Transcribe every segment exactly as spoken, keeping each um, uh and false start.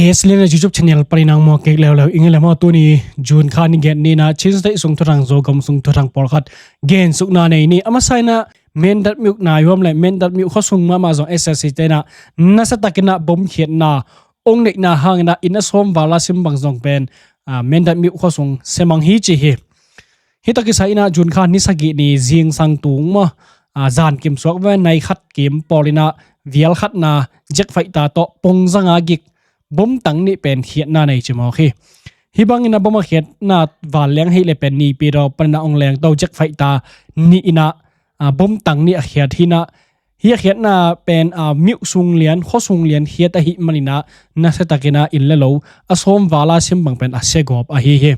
Yes, lian a YouTube channel panin nang maw kek leuleu ing le maw, tuni June kha ni giat ni-in ah Chin State sung thuthang, Zogam sung thuthang pawlkhat gensukna nei ni. A masa in ah Mindat Myuk naihuam le Mindat Myuk khuasung mahmah zong S S C te in ah nasiatakin ah bom khiatna ong neihna hangin ah inn a sawm val a sim bang zong pen, ah, Mindat Myuk khuasung semang hi ci hi. Hih tawh kisai in ah June kha ni sagih ni zingsang tung maw, ah, zan kim suak ve, nai khat kim pawl in ah vial khatna jet fighter tawh pongzang a gik bom tang nih pen khiatna nei ci mawk hi. Hih bangin ah bom a khiatna vanleng ahih leh pen Naypyidaw panin ah ong lengto jet fighter nih in ah, ah, bom tang nih a khiat hi in ah, hih a khiatna pen, ah, myuk sung lian, khuasung lian khiat ahih manin ah nasiatakin ah inn le lo a sawm val a sim bang pen a sia gawp ahi hi.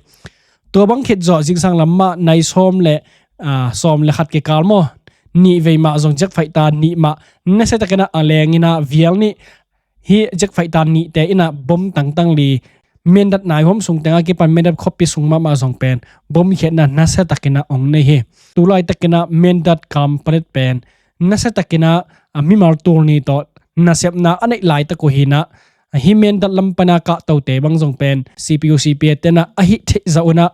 Tua bang khit zawh zingsang lam mah nai sawm le, ah, sawm le khat kikal maw, nih vei mah zong jet fighter nih mah nasiatakin ah a leng in ah vial nih, hih jet fighter nihte in ah bom tangtang li, Mindat naihuam sung teng a kipan Mindat khuapi sung mahmah zong pen bom khiatna nasiatakin ah ong nei hi. Tulaitakin ah Mindat Kanpetlet pen nasiatakin ah, ah, mimal tul ni tawh nasepna a neih laitak uh hi in ah, ah, hih Mindat lam panin ah kahtote bang zong pen C P U C P A te in ah a hih theih zah un ah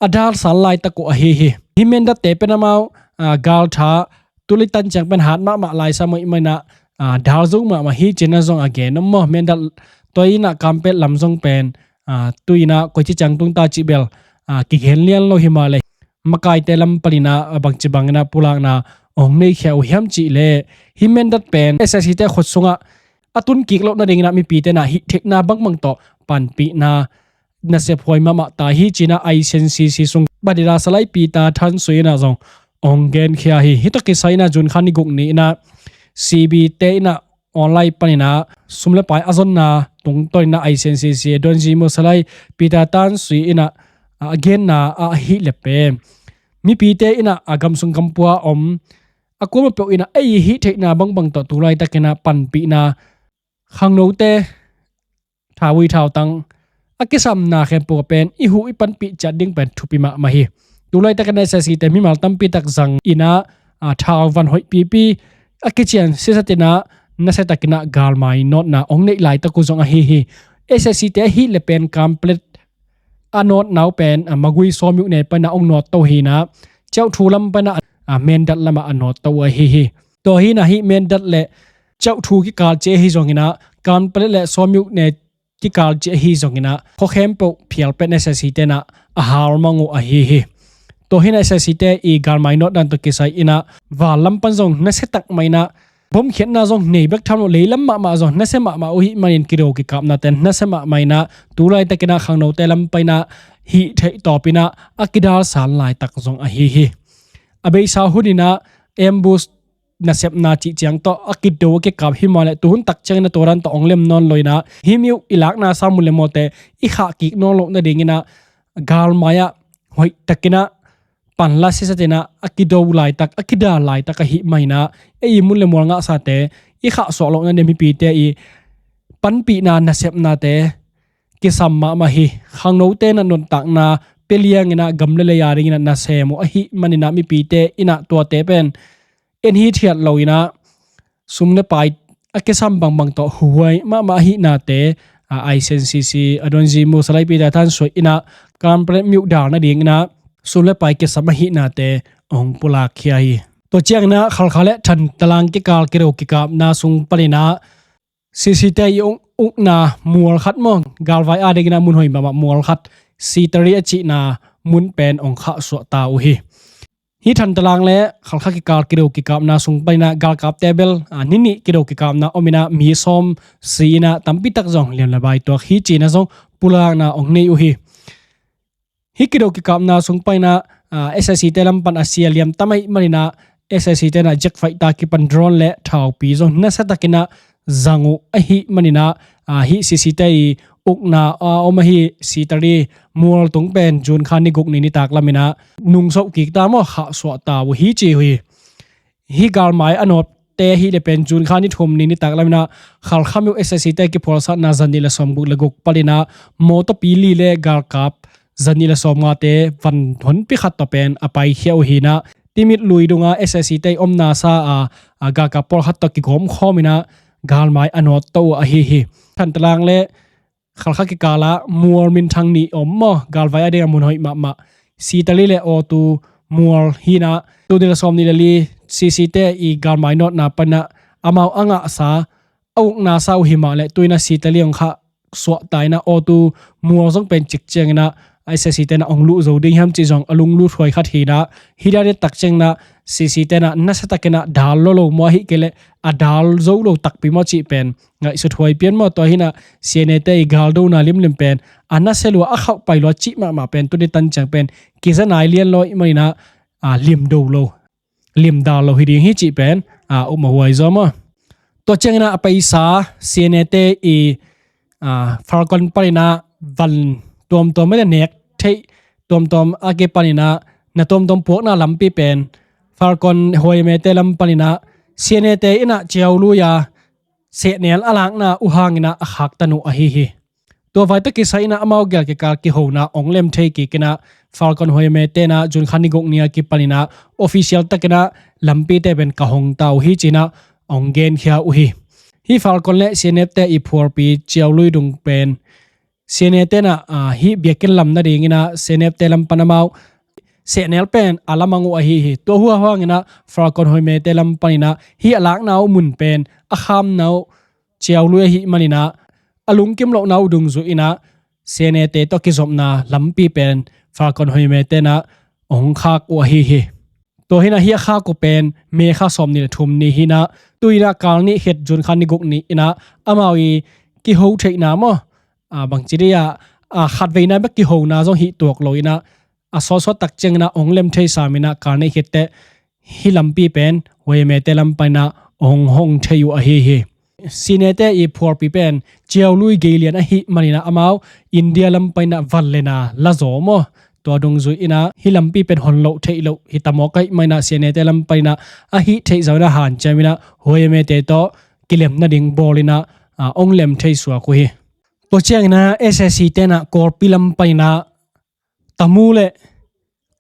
a dalsan laitak uh ahi hi. Hih Mindatte pen amau, ah, galtha tuli tan ciang pen hat mahmah lai sam uh ahih manin ah, ah, dal zo mahmah hi ci-in ah zong a gen om maw. Mindat tua in ah Kanpetlet lam zong pen, ah, tu-in ah koici ciang tung ta cih bel, ah, kigen lian lo hi mah leh, makaite lam panin ah, ah, bangci bangin ah pulakna ong nei khia uh hiam cih leh, hih Mindat pen S S C te khut sungah a tun kik loh nadingin ah mipite in ah hih theihna bangbang tawh panpihna nasep huai mahmah ta hi ci-in ah I C N C C sung Badira Salai Peter Than Sui in ah zong ong genkhia hi. Hih tawh kisai in ah June kha ni guk ni-in ah C B te in ah online panin ah sum le pai a zonna tungtawn in ah I C N C C a Don Zimu Salai Peter Than Sui in ah a genna ah ahih leh pen mipite in ah a gamsung gampua om a kuamah peuh in ah ei hih theihna bangbang tawh tulaitakin ah panpihna, khangnote thauvui thautang a kisamna khempeuh pen i huh i panpih ciat ding pen thupi mahmah hi. Tulaitakin ah S S C te mimal tampi tak zang in ah, ah, thau van hoih pipi a kician sisatin ah nasiatakin ah galmai nawtna ong neih laitak uh zong ahi hi. S S C te ahih leh pen Kanpetlet a nawtna uh pen, ah, Magway sawmyuk ne panin ah ong nawtto hi in ah, Kyaukthyu lam panin ah, ah, Mindat lamah a nawtto uh ahi hi. Tua hi in ah hih Mindat le Kyaukthyu kikal ci ahi zongin ah, Kanpetlet le sawmyuk ne kikal ci ahi zongin ah, khua khempeuh phial pen S S C te in ah a hal mang uh ahi hi. Tua hi in ah S S C te i galmai nawt dan tawh kisai in ah van lam pan zong nasia tak mah in ah, bom khiatna zong nei bek tham lo, lei lam mahmah zong nasia mahmah uh ahih manin kido kikapna te nasia mahmah in ah, tulaitakin ah khangnote lam panin ah hih theih tawpin ah a kidalsan laitak zong ahi hi. A beisa hun in ah ambush nasepna cih ciang tawh a kido a kikap hi mah leh, tuhun tak ciangin ah tua dan tawh ong lem nawn lo in ah, hih mi uh i lakna sam uh le mawte i khah kik nawn loh nadingin ah galmai ah hoihtakin ah panla sisatin ah a kido laitak, a kidal laitak ahih manin ah, ei i mun le mual ngahsate i khahsuah loh nading mipite i panpihna nasepnate kisam mahmah hi. Khangnote in ah nuntakna pia liangin ah gam le lei a dingin ah nasem uh ahih manin ah mipite in ah tuate pen en hithiat lo in ah sum le pai a kisam bangbang tawh huhuai mahmah ahihnate, ah, I C N C C a Don Zimu Salai Peter Than Sui in ah Kanpetlet myuk dal nadingin ah sum le pai kisam ahihnate ong pulak khia hi. Tua ciangin ah Khalkha le Thantalang kikal kido kikapna sung panin ah C C te i uk, ukna mual khat maw, galvai a dingin ah mun hoih mahmah mual khat, Sitari a cihna mun pen ong khahsuah ta uh hi. Hih Thantalang le Khalkha kikal kido kikapna sung panin ah galkapte bel, ah, ni nih kido kikapna om in ah mi sawm si in ah tampi tak zong liam le bai tuak hi ci-in ah zong pulakna ong nei uh hi. Hih kido kikapna sung panin ah, ah, S S C te lam pan a sia liam tam ahih manin ah S S C te in ah jet fighter kipan drone le thaupi zong nasiatakin ah zang uh ahih manin ah, ah, hih C C te i ukna a om ahi Sitari mual tung pen June kha ni guk ni nitak lamin ah nungsoh kik ta maw, khahsuah ta uh hi ci uh hi. Hih galmai a nawtte ahih leh pen June kha ni thum ni nitak lamin ah Khalkha myuk S S C te kiphualsatna zanih le sawmguk le guk panin ah mawtawpi li le galkap zanih le sawmngate van honpi khat tawh pen a paikhia uh hi in ah, Timit lui dungah S S C te i omna sa a, a galkap pawlkhat tawh kigawmkhawm in ah galmai a nawtto uh ahi hi. Thantalang le khalkha kikalah mual minthang nih om maw, galvai a dingah mun hoih mahmah, Sitali le Otu mual hi-in ah, tul nih le sawmnih le li CC te i galmai nawtna panin ah amau a ngahsa a ukna sa uh hi mah leh tu-in ah Sitali hong khahsuah ta in ah Otu mual zong pen cik ciangin ah SAC te in ah hong luh zo ding hiam cih zong a lunglut huai khat hi-in ah, hih dan deihtak ciangin ah CC te in ah nasiatakin ah dal lo lo maw, ahih kei leh a dal zo lo takpi maw cih pen ngaihsut huai pian maw. Tua hi-in ah CNA te i galdona limlim pen a nasia lua, a khauh pai lua cih mahmah pen tuni tan ciang pen kiza nai lian lo ahih manin ah, a, lim do lo, lim dal lo hi ding hi cih pen, a, um a huai zaw maw. Tua ciangin ah a paisa CNA te i, a, Falcon panin ah van tuamtuam mah nek theih tuamtuam a kipanin ah na tuamtuam puakna lampi pen Falcon H Y M A te lam panin ah CNA te in ah ciaului a sehnel a lakna uh hangin ah a khaktan uh ahi hi. Tua vai tawh kisai in ah amau gel kikal kihona hong lem thei kik in ah Falcon H Y M A te in ah June kha ni guk ni a kipanin ah official takin ah lampite pen ka hong ta uh hi ci-in ah hong genkhia uh hi. Hih Falcon le CNF te i phualpi ciaului dung pen CNA te in ah, a, hih biakinn lam nadingin ah CNF te lam pan amau sehnel pen a la mang uh ahi hi. Tua huhau hangin ah Falcon H Y M A te lam panin ah hih a lakna uh mun pen a khamna uh ciaului ahih manin ah a lungkim lohna uh dungzui in ah CNA te tawh kizopna lampi pen Falcon H Y M A te in ah hong khak uh ahi hi. Tua hi-in ah hih a khak uh pen May kha sawmnih le thum ni hi-in ah, tu-in ah kal nih khit June kha ni guk ni-in ah amau i kiho theihna maw, a, bangci dih a, a, khatveina bek kihona zong hih tuak lo in ah, a sawtsawt tak ciangin ah hong lem thei sam in ah kal nih khit teh hih lampi pen H Y M A te lam panin ah hong hong thei uh ahi hi. CNA te i phualpi pen ciaului gei lian ahih manin ah amau India lam panin ah van le na la zaw maw. Tua dungzui in ah hih lampi pen hon loh theih loh hi ta mawk ahih manin ah CNA te lam panin ah a hih theih zawh in ah hanciam in ah H Y M A te tawh kilem nading bawl in ah, a, hong lem thei suak uh hi. Tua ciangin ah SAC te in ah Kawlpi lam panin ah Tamu le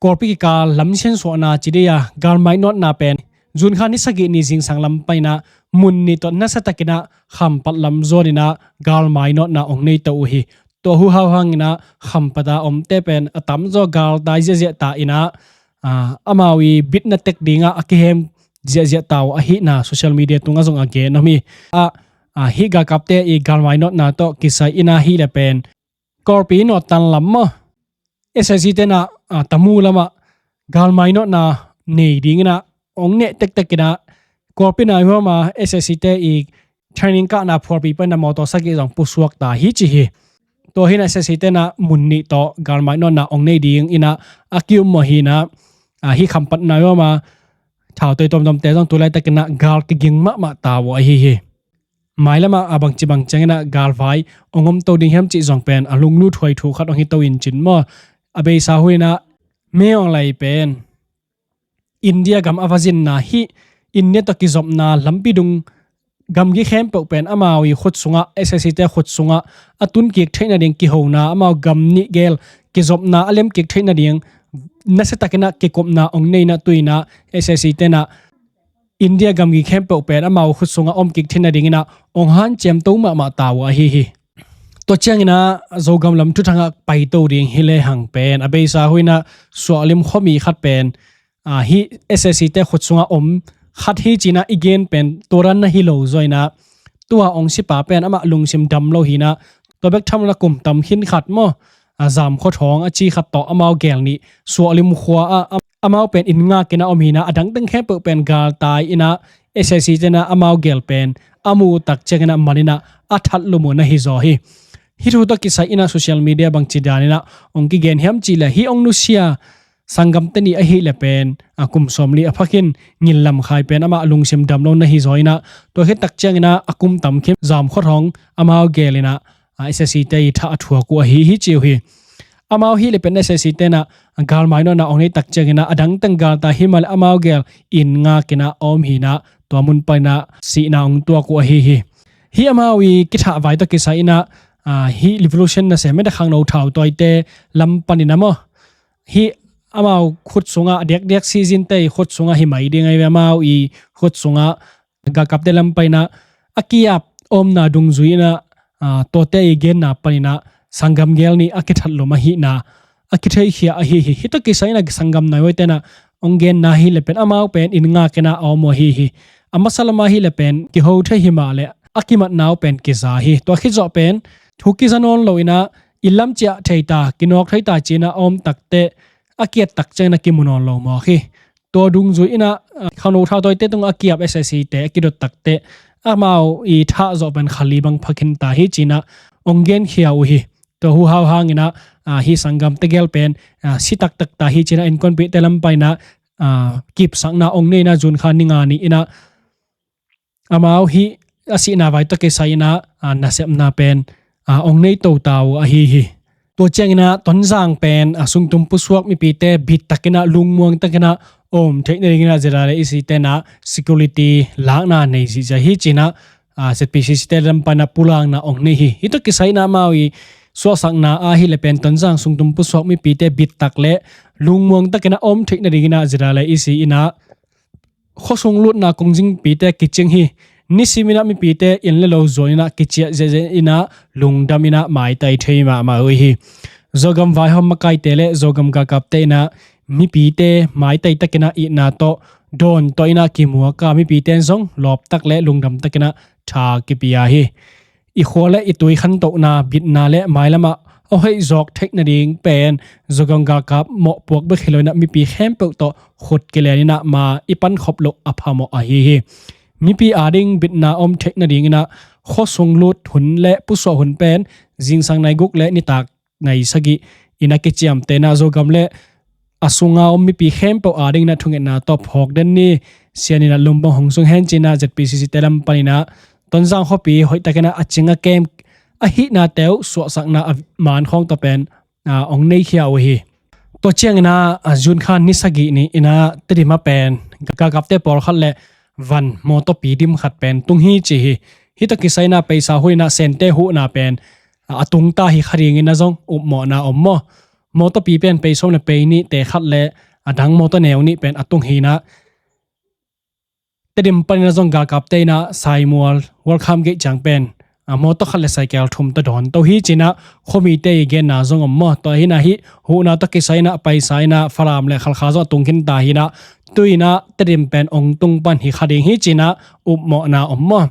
Kawlpi kikal lam siansuahna ci dih a galmai nawtna pen June kha ni sagih ni zingsang lam panin ah mun nih tawh nasiatakin ah Khampat lam zuanin ah galmai nawtna hong nei to uh hi. Tua huhau hangin ah Khampat a omte pen a tamzaw galtai ziahziah ta in ah, a, amau i bitna tek dingah a kihem ziahziah ta uh ahihna social media tungah zong a gen om hi. A, a, hih galkapte i galmai nawtna tawh kisai in ah hih leh pen Kawlpi nawttan lam maw, SAC te in ah, a, Tamu lamah galmai nawtna nei dingin ah hong neh tektek in ah Kawlpi nai huam a SAC te i training kahna phualpi panin ah mawtaw sagih zong pusuak ta hi ci hi. Tua hi-in ah SAC te in ah mun nih tawh galmai nawtna hong nei dingin ah a ki-ummawh hi-in ah, a, hih Khampat nai huam a thautoi tuamtuamte zong tu laitakin ah gal kiging mahmah ta uh ahi hi. Mailamah a bangci bang ciangin ah galvai hong om to ding hiam cih zong pen a lunglut huai thu khat hong hi to in cin maw. A beisa hun in ah Min Aung Hlaing pen India gam a va zinna hih India tawh kizopna lampi dung gamgi khempeuh pen amau i khut sungah, SAC te khut sungah a tun kik theih nading kihona, amau gam nih gel kizopna a lem kik theih nading nasiatakin ah kikupna hong nei in ah tu-in ah SAC te in ah India gamgi khempeuh pen amau khut sungah om kik theih nadingin ah hong hanciam to mahmah ta uh ahi hi. Tua ciangin ah Zogam lam thuthangah pai to ding hi lehang pen a beisa hun in ah suahlim khuami khat pen, a, hih SAC te khut sungah om khat hi ci-in ah i gen pen tua dan na hi lo zaw in ah tua hong sipa pen amah lungsim dam lo hi-in ah tua bek tham lo in ah kum tam khin khat maw, a, Zamkhuathawng a ci khat tawh amau gel nih suahlim khua ah, a, amau pen inn ngakin ah om hi-in ah a dangteng khempeuh pen galtai in ah SAC te in ah amau gel pen a muh tak ciangin ah man in ah a that lum uh na hi zaw hi. Hih thu tawh kisai in ah social media bangci danin ah hong kigen hiam cih leh hih hong nusia sanggamte nih ahih leh pen, a, kum sawmli a pha khin Ngin Lam Khai pen amah lungsim dam lo na hi zaw in ah tua khit tak ciangin ah a kum tam khin Zamkhuathawng amau gel in ah, a, SAC te i thah a thuak uh ahi hi ci uh hi. Amau hih leh pen SAC te in ah galmai nawtna hong nei tak ciangin ah a dangteng galtai hi mah leh amau gel inn ngakin ah a om hi-in ah tua mun panin ah sihna hong tuak uh ahi hi. Hih amau i kithah vai tawh kisai in ah, a, hih revolution nasem mete khangno thautawite lam panin ah maw, hih amau khut sungah, a diakdiak citizen te i khut sungah hi mai ding ahi ve, amau i khut sungah galkapte lam panin ah a ki-ap omna dungzui in ah, ah, tuate i genna paninah sanggam gel nih a kithatlum ahihna a kitheikhia ahi hi. Hih tawh kisai inah sanggam naihuai tenah hong genna hi le pen amau pen inn ngak inah a om uh ahi hi. A masa lamah hi le pen kiho thei hi mah le a kimatna uh pen kiza hi. Tua khit zawh pen thu kiza nawn lo inah inn lam ciah thei ta, kinawk thei ta cinah a om takteh a kiat tak ciangin a kimu nawn lo mawk hi. Tua dungzui inah, ah, khangno thautawite tungah a kiap S S C te a kidot takteh amau i thah zawh pen khali bang pha khin ta hi cinah hong genkhia uh hi. Tua huhau hanginah, ah, hih sanggam tegel pen, ah, si taktak ta hi cinah innkuanpihte lam paninah, ah, kipsakna hong nei inah June kha ni nga ni inah amau hih a sihna vai tawh kisai inah, ah, nasepna pen, ah, hong nei to ta uh ahi hi. Tua cianginah Tonzang pen, ah, sungtum pusuak mipite bit takinah lungmuang takinah om theih nadinginah ZRA le EC tenah security lakna nei zihziah hi cinah, ah, ZPCC te lam paninah pulakna hong nei hi. Hih tawh kisai inah amau i suahsakna ahi le pen Tonzang sungtum pusuak mipite bit tak le lungmuang takinah om theih nadinginah ZRA le EC inah khuasung lutna kongzingpite kicing hi. Nisiminah mipite inn le lo zuaninah kiciah ziahziah inah lungdaminah maitai thei mahmah uh hi. Zogam vaihawm makaite le Zogam galkapte inah mipite maitai takinah itna tawh dawn tawh inah kimuaka mipite zong lawptak le lungdam takinah tha kipia hi. I khua le i tui khantohna bitna le mailamah a hoih zawk theih nading pen Zogam galkap mawhpuak bek hi loinah mipi khempeuh tawh khut kilen inah ma i pankhop loh a phamawh ahi hi. Mipi ading bitna om theih nadinginah khuasung lut hun le pusuah hun pen zingsang nai guk le nitak nai sagih inah kiciamteh inah Zogam le a sunga om mipi khempeuh adinginah thungetna tawh phawk den ni. Sianinah lumbang hong sung hen cinah ZPCC te lam paninah Tonzang khuapi hoihtakinah a cing a kem ahihnate uh suahsakna a mankhawng tawh pen, ah, hong neikhia uh hi. Tua cianginah, ah, June kha ni sagih ni inah Tedim ah pen galkapte pawlkhat le van mawtawpi dim khat pen tung hi ci hi. Hih tawh kisai inah peisa huninah Sente huhna pen, ah, a tungta hi kha dinginah zong upmawhna om maw? Mawtawpi pen pei sawm le pei nihte khat le a dang mawtaw neu nih pen a tung hinah Tedim paninah zong galkapte inah Saimual Welcome Gate ciang pen, ah, mawtaw khat le saikel thum tawh dawn to hi cinah khuamite i genna zong om maw? Tua hinah hih huhna tawh kisai inah paisa inah Falam le Khalkha zong a tung khin ta hinah tu inah Tedim pen hong tung pan hi kha ding hi cinah upmawhna om maw?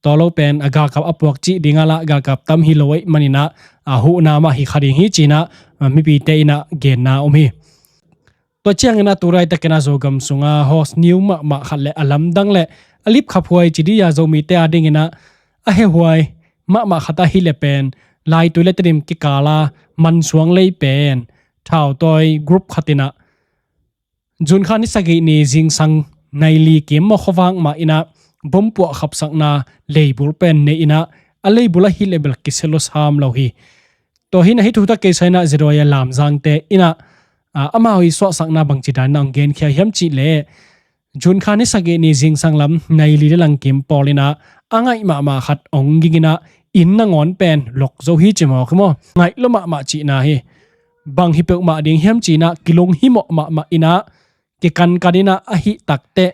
Tua lo pen a galkap a puak cih dingah lah galkap tam hi lo ahih maninah, a huhna mah hi kha ding hi cinah, a mipite inah genna om hi. Tua cianginah tu laitakinah Zogam sungah hawsniu mahmah khat le a lamdang le a lipkhaphuai ci dih a Zomite adinginah a hehuai mahmah khat ahi le pen Laitui le Tedim kikala Mansuang lei pen thautawi group khat inah June kha ni sagih ni zingsang nai li kim maw khuavak mah inah bompuah khapsakna leibul pen nei inah a leibul ahi le bel kisia lua sam lo hi. Tua hinah hih thu tawh kisai inah ZRA lamzangte inah, ah, amau i suahsakna bangci daninah hong genkhia hiam cih leh June kha ni sagih ni zingsang lam nai li le lang kim pawl inah a ngaih mahmah khat hong ging inah inn nangawn pen lok zo hi ci mawk hi maw? Ngaih lua mahmah cihna hi. Bang hi peuhmah ding hiam cinah kilung himawh mahmah inah kikankan inah ahih takteh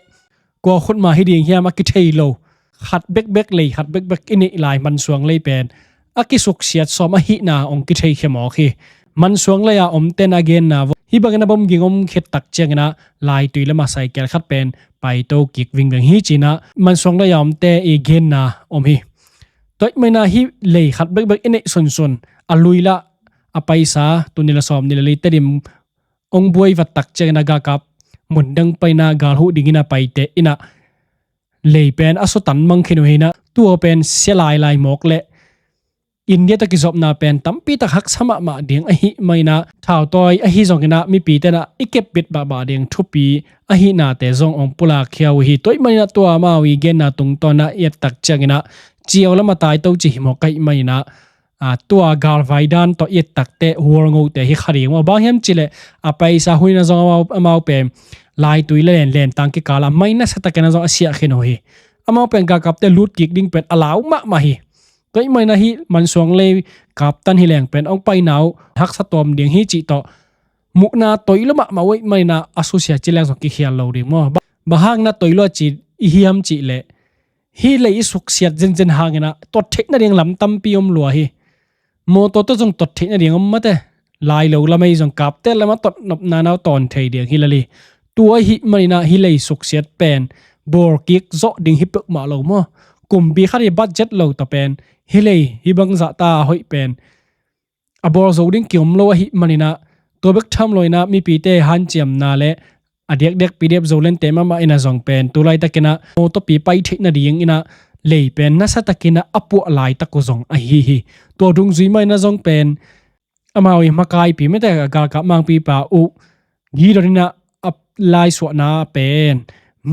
kua khutma hi ding hiam a kithei lo khat bekbek lei khat bekbek i neih lai Mansuang lei pen a kisuksiat sawm ahihna hong kitheikhia mawk hi. Mansuang lei-a omten a genna vawh hih bangin a bom ging om khit tak cianginah Laitui lamah saikel khat pen paito kik vingveng hi cinah Mansuang lei-a omte i genna om hi. Tua ahih maninah hih lei khat bekbek i neih sunsun a lui lah a paisa tul nih le sawm nih le li Tedim hong buai vat tak cianginah galkap mun dang paninah gal huh dingin a paite inah lei pen a sutan mang khin uh hinah tua pen sia lailai mawk le India tawh kizopna pen tampi tak haksa mahmah ding ahih maninah thautawi ahi zonginah mipite inah i kepbit bahbah ding thupi ahihnate zong hong pulakkhia uh hi. Tua ahih maninah tua amau i genna tungtawnah i et tak cianginah ciau lam a taito ci hi mawk ahih maninah, a, tua galvai dan tawh i et takteh hualngote hi kha ding maw? Bang hiam cih leh a paisa huninah zong amau, amau pen Laitui le Len, Lentang kikalah mai nasatakinah zong a siah khin uh hi. Amau pen galkapte lut kik ding pen a lau mahmah hi. Tua ahih maninah hih Mansuang lei kaptan hi leng pen hong paina uh haksa tuam ding hi cih tawh muhna toi lua mahmah uh ahih maninah a susia ci leng zong kikhial lo ding maw? Bang hanginah toi lua ci i hiam cih leh Hih lei i suksiat zenzen hangin ah tot theih nading lam tampi om lua hi. Mawtaw tawh zong tot theih nading om mate. Lai lo lamah zong kapte lamah tot nopna nau tawn thei ding hi lel hi. Tua ahih manin ah hih lei suksiat pen bawlkik zawh ding hi peuhmah lo maw? Kumpi khat i budget lo tawh pen hih lei hih bangzah ta a hoih pen a bawl zo ding kiom lo ahih manin ah, tua bek tham loin ah mipite hanciamna le a diakdiak P D F Zolandte mahmah in ah zong pen tu laitakin ah mawtawpi pai theih nadingin ah lei pen nasatakin ah a puah laitak uh zong ahi hi. Tua dungzui mah in ah zong pen amau i makaipi mate a galkap mangpipa uh Gideon in ah a laisuahna pen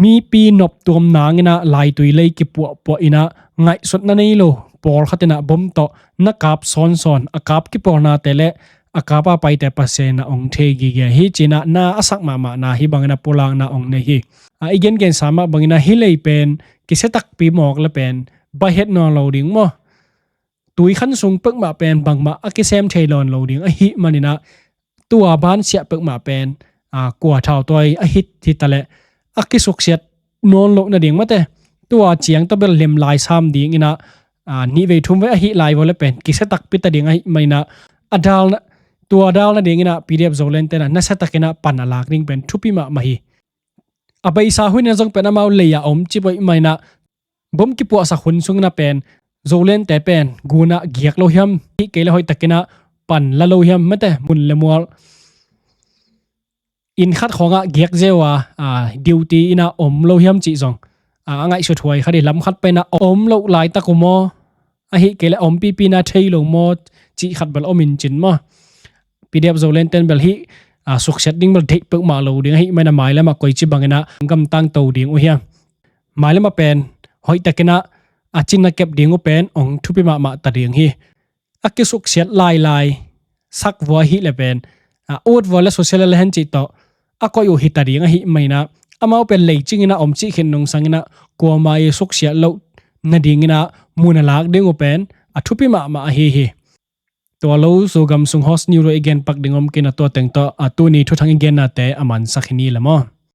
mipi noptuam nangin ah laitui lei kipuahpuah in ah ngaihsutna nei lo pawlkhat in ah bom tawh na kap sawnsawn a kap kipawlnate le a kap a paite Pasian in ah ong thei gige hi ci-in ah na a sak mahmahna hih bangin ah pulakna ong nei hi. A, i gengensa mah bangin ah hih lei pen kisia takpi mawk le pen baihet nawn lo ding maw? Tui khan sung peuhmah pen bangmah a kisem thei lawn lo ding ahih manin ah tua bansiah peuhmah pen, a, kua thau tuai a hit hita le a kisuksiat nawn loh nading mate. Tua ciang tawh bel lem lai sam dingin ah, a, nih vei thum vei ahih lai vua le pen kisia takpi ta ding ahih manin ah a dal na, tua dal nadingin ah P D F Zolandte in ah nasatakin ah pan a lak ding pen thupi mahmah hi. A beisa hun in ah zong pen amau lei a om cip ahih manin ah bom kipuahsak hun sungin ah pen Zolandte pen gun ah giak lo hiam, hih kei le hoihtakin ah pan la lo hiam mate, mun le mual inn khat khawngah giak zeu a, a, duty in ah om lo hiam cih zong, a, a ngaihsut huai khat hi. Lam khat pen ah om loh laitak uh maw, ahih kei le ompipi in ah thei lo maw cih khat bel om in cin maw? P D F Zolandte in bel hih, a, suksiat ding bel theih peuhmah lo ding ahih manin ah mailam ah koici bangin ah gamtang to ding uh hiam? Mailam ah pen hoihtakin ah a cin a kep ding uh pen ong thupi mahmah ta ding hi. A kisuksiat lailai sak vua ahih le pen, a, ut vua le social le hen cih tawh a koih uh hita ding ahih manin ah amau pen leicingin ah om cih khin nungsangin ah kuama i suksiat loh nadingin ah mun a lak ding uh pen a thupi mahmah ahi hi. Tua lo Zogam sung host ni ruh i gen pak ding om kei in ah tua teng tawh, a, tuni thuthang i gennate a mansak hi ni le maw?